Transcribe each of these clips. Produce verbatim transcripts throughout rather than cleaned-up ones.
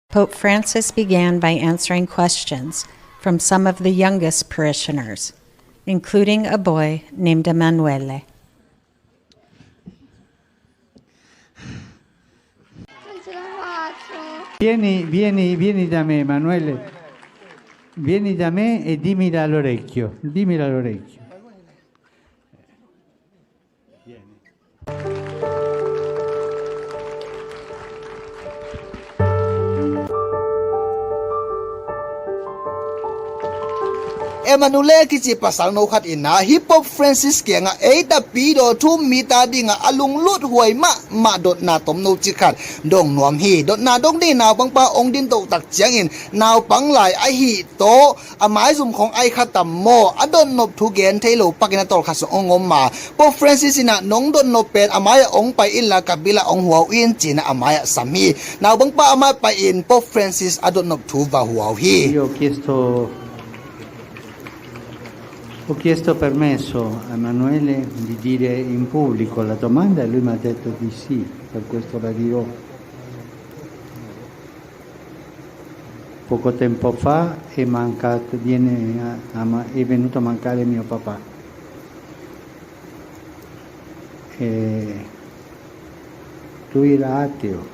Pope Francis began by answering questions from some of the youngest parishioners, including a boy named Emanuele. Vieni, vieni, vieni da me, Emanuele. Vieni da me e dimmi all'orecchio, dimmi all'orecchio. Emanuele kici pasal no khat in ah hih Pope Francis kiangah ei tapidaw thu-um mite adingah a lunglut huai mahmah dotna tomno cik khat dong nuam hi. Dotna dong dingin naupangpa hong din tohtak ciangin naupang lai ahih tawh a maizum khawng ai kha tam maw, a dotnop thu gen thei lo pakin a tawlkhat sung hong om a, Pope Francis in ah nong dotnop pen a mai-ah hong pai inla ka bilah hong huau in ci-in ah a mai-ah sam hi. Naupangpa a mai-ah pai-in Pope Francis a dotnop thu va huau hi. Io ho chiesto, ho chiesto permesso a Emanuele di dire in pubblico la domanda e lui mi ha detto di sì, per questo la dirò. Poco tempo fa è mancato, viene a, a ma-, è venuto a mancare mio papà. E lui era ateo,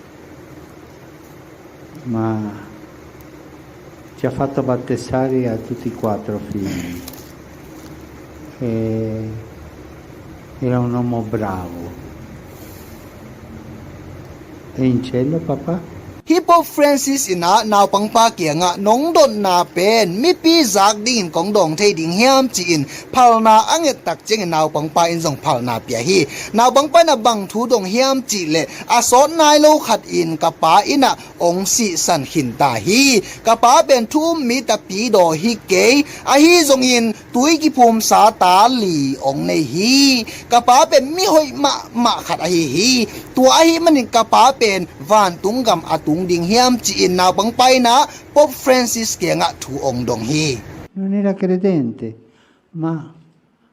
ma ci ha fatto battezzare a tutti e quattro figli. E era un uomo bravo. È in cielo, papà? Hih Pope Francis in ah naupangpa kiangah nong dotna pen mipi zak dingin kong dawng thei ding hiam ci-in phalna a ngettak ciangin naupangpa in zong phalna pia hi. Naupangpa in ah bang thu dong hiam cih leh a sawt nai lo khat in ka pa in ah hong sihsan khin ta hi. Ka pa pen thu-um mi tapidaw hi kei, ahi zongin tui kiphumsa ta li hong nei hi. Ka pa pen mihoih mahmah khat ahi hi. Tua ahih manin ka pa pen vantung gam a tung ding hiam ci-in naupangpa in ah Pope Francis kiangah thu hong dong hi. Non era credente, ma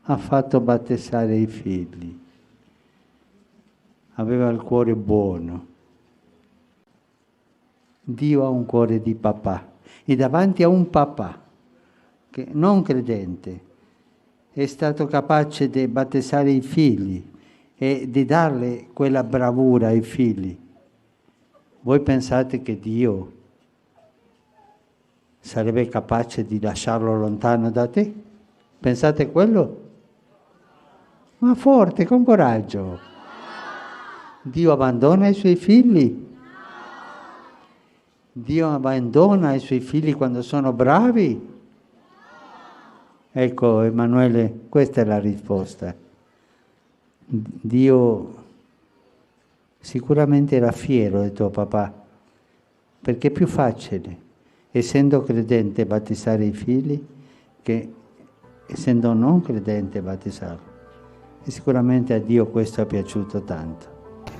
ha fatto battezzare i figli. Aveva il cuore buono. Dio ha un cuore di papà. E davanti a un papà che non credente è stato capace di battezzare i figli e di darle quella bravura ai figli. Voi pensate che Dio sarebbe capace di lasciarlo lontano da te? Pensate quello? Ma forte, con coraggio. Dio abbandona i suoi figli? Dio abbandona i suoi figli quando sono bravi? Ecco, Emanuele, questa è la risposta. Dio sicuramente era fiero di tuo papà, perché è più facile, essendo credente, battezzare i figli che essendo non credente battezzarlo. E sicuramente a Dio questo è piaciuto tanto.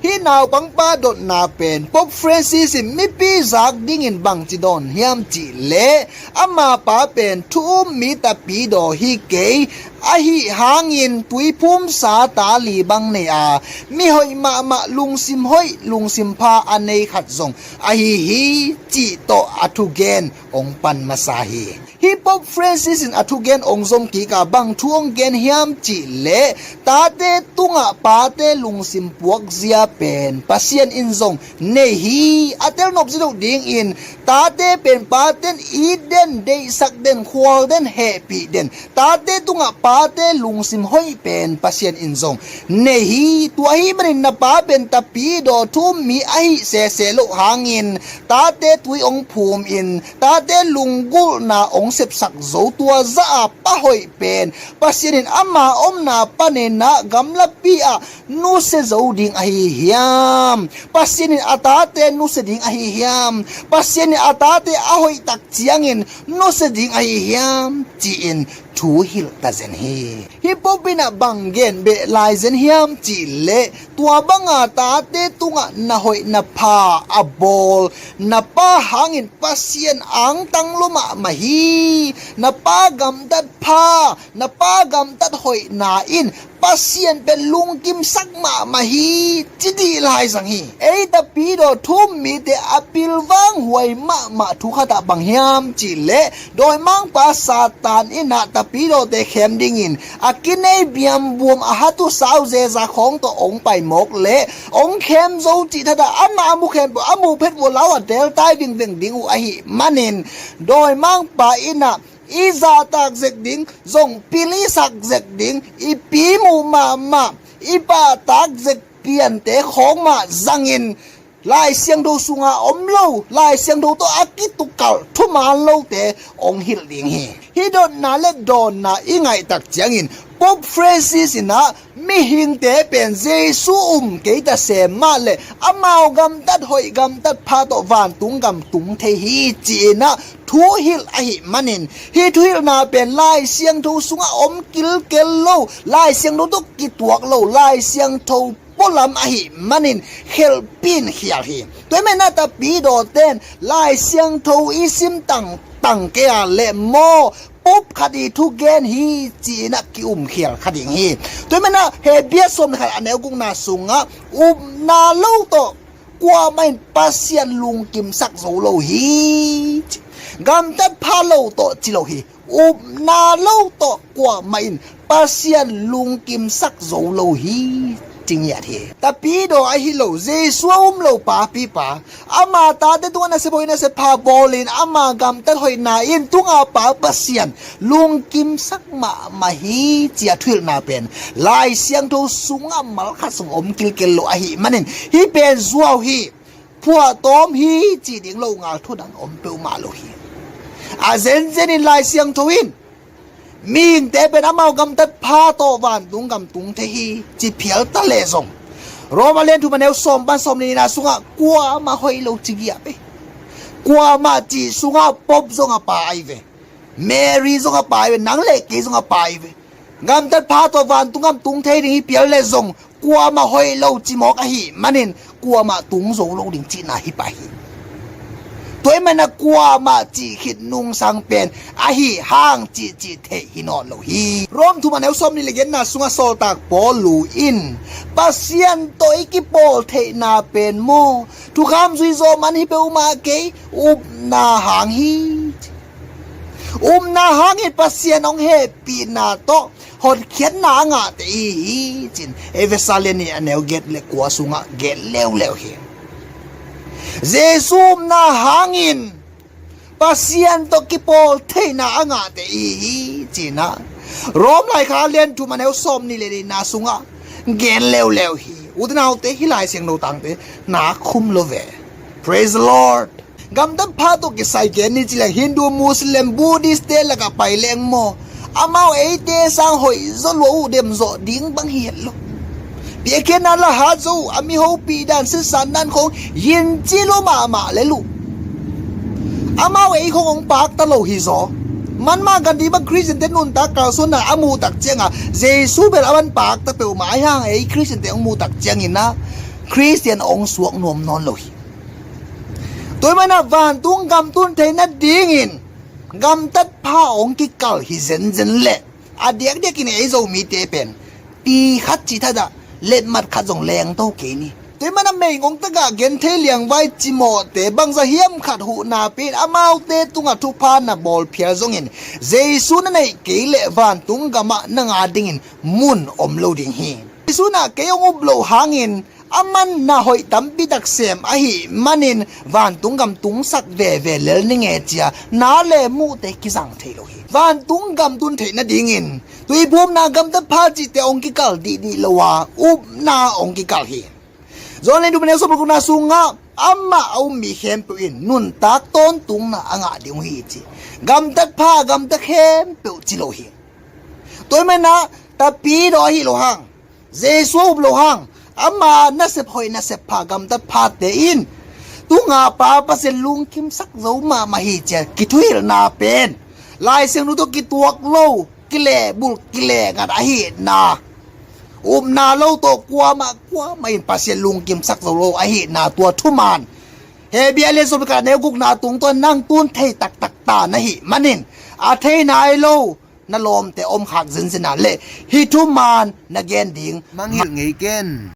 Hih naupangpa dotna pen Pope Francis in mipi zak dingin bangci dawn hiam cih leh, ama pa pen thu-um mi tapidaw hi kei, ahi hangin tuiphumsa ta li bang nei a, mihoih mahmah, lungsim hoih, lungsim pha a nei khat zong ahi hi, cih tawh a thugen hong pan masa hi. Hih Pope Francis in a thugen hong zom kik a, bang thu hong gen hiam cih leh, tate tungah pate lungsim puakzia pen Pasian in zong nei hi. A telnop zia loh dingin tate pen pate'n it den, deihsak den, khual den, hehpih den, tate tungah pate lungsim hoih pen Pasian in zong nei hi. Tua ahih manin na pa pen tapidaw thu-um mi ahih sese loh hangin tate tui hong phum in, tate lunggulhna hong sepsak zo, tua zah a pa hoih pen Pasian in ama omna panin ah gamlapi ah nusia zo ding ahi hiam? Pasian in a tate nusia ding ahi hiam? Pasian in a tate a hoihtak ciangin nusia ding ahi hiam? Ci-in thu hilh ta zen hi. Hih Pope in ah bang gen beh lai zen hiam cih leh, tua banga tate tungah na hoih na pha a bawl na pa hangin Pasian angtang lua mahmah hi. Na pa gamtat pha, na pa gamtat hoihna in Pasian pen lungkimsak mahmah hi, ci dih lai zang hi. Ei tapidaw thu-um mite a pilvang huai mahmah thu khatah bang hiam cihleh, dawimangpa Satan in ah tapidawte khem dingin a kinei biambuam a hatu sau zeza khawng tawh hong pai mawk leh hong khem zo cih thatah amah a mu khem peuh a muh phet vua lau a deltai vingveng ding uh ahih manin, dawimangpa in ah i zahtak zek ding, zong pil i sak zek ding, i pi muh mahmah, i pahtak zek piante khawng mah zangin, Lai Siangtho sunga om lo, Lai Siangtho tawh a kitukalh thuman lote hong hilh ding hi. Hih dotna le dawnna i ngaihtak ciangin Pope Francis in ah mihingte pen Jesu um kei ta sem mah leh amau gamtat hoih gamtat pha tawh vantung gam tung thei hi ci-in ah thuhilh ahih manin, hih thuhilhna pen Lai Siangtho sungah om kilkel lo, Lai Siangtho tawh kituak lo, Lai Siangtho pualam ahih manin khelhpih in khial hi. Tua ahih manin ah tapidawten Lai Siangtho i sim tangtang kei a leh maw, Pope khat i thugen hi ci-in ah ki-umkhial kha ding hi. Tua ahih manin ah Hebru sawm le khat a neu gukna sungah upna lo tawh kuamah in Pasian lungkimsak zo lo hi. Gamtat pha lo tawh ci lo hi. Upna lo tawh kuamah in Pasian lungkimsak zo lo hi. Ci ngiat hi. Tapidaw ahi lo, Jesu a um lo papipa, ama tate tungah nasep hoih nasep pha bawlin ama gamtat hoihna in tunga pa Pasian lungkimsak mahmah hi ci-a thuhilhna pen Lai Siangtho sungah malkhat sung om kilkel lo ahih manin, hih pen zuau hi, phuahtawm hi cih ding lo ngal thu dang om peuhmah lo hi. A zenzen in Lai Siangtho in mihingte pen amau gamtat pha tawh vantung gam tung thei hi ci phial ta leh zong, Rom a lian thum a neu sawm pan sawm le nihna sungah kuamah hoih lo ci giah pei. Kuamah cih sungah Pope zong a pa ahi ve. Mary zong a pa ahi ve, nang le kei zong a pa ahi ve. Gamtat pha tawh vantung gam tung thei ding hi phial leh zong kuamah hoih lo ci mawk ahih manin kuamah tung zo lo ding cihna hi pah hi. Tua ahih manin ah kuamah cih khit nungsang pen ahi hang cihcih theih hi nawn lo hi. Rom thum a neu sawm nih le giatna sungah sawltak Paul in Pasian tawh i kipawl theihna pen maw, thukham zui zawh man hi peuhmah kei, upna hang hi. Upna hangin Pasian hong hehpihna tawh hotkhiatna a ngahte i hi, ci-in Efesa lian nih a neu giat le kua sungah gen leuleu hi. Jesu upna hangin Pasian tawh kipawl theihna a ngahte i hi, ci-in ah Rom laikhak lian thum a neu sawm nih le nihna sungah gen leuleu hi. Ute naute, hih Lai Siangtho tangte na khum lo ve. Praise the Lord. Gamtat pha tawh kisai gen ni ci leng Hindu, Muslim, Buddhist te lakah pai leng maw, amau eite sang hoih zaw lua uh, dem zawh ding bang hi het lo. Piakkhiatna la hat zo uh, a mi hopih dan, sisan dan khawng yin ci lua mahmah lel uh. Amau ei khawng hong pakta lo hi zaw. Manmah Gandhi bang Khristiante nuntak kalsuanna a muh tak ciangah Jesu bel a man pakta peuhmah ahi hang ei Khristiante hong muh tak ciangin ah Khristian hong suak nuam nawn lo hi. Tua ahih manin ah vantung gam tun theih nadingin gamtat pha hong kikal hi zenzen leh, a diakdiakin ei Zomite pen pi khat cih thatah letmat khat zong lengto kei ni. Tua ahih manin ah meigong tagah genthei liangvai cimawhte bangzah hiam khat huhna pia-in amaute tungah thupha na bawl phial zongin Jesu na neih kei leh vantung gamah nang a dingin mun om lo ding hi. Jesu in ah kei hong up loh hangin a man na hoih tampi tak sem ahih manin vantung gam tungsak veve lel ning e, ci-a na le muhte kizang thei lo hi. Vantung gam tun theih nadingin tuiphumna, gamtat pha cihte hong kikal dihdih lo a, upna hong kikal hi. Johan lian thum a neu sawm le gukna sungah amah a um mi khempeuh in nuntak tawntungna a ngah ding uh hi, ci. Gamtat pha, gamtat khempeuh ci lo hi. Tua ahih manin ah tapidaw ahi lo hang, Jesu a up loh hang, ama nasep hoih nasep pha gamtat phate in tunga pa Pasian lungkimsak zo mahmah hi, ci-a kithuhilhna pen Lai Siangtho tawh kituak lo, kilehbulh kilehngat ahihna, upna lo tawh kuamah kuamah in Pasian lungkimsak zo lo ahihna, tua thuman Hebru a lian sawm le khat a neu gukna tungtawn nang tun thei taktak ta na hih manin, a thei nai lo na lawmte om khak zinzin a leh hih thuman na gen ding mangngilh ngei ken.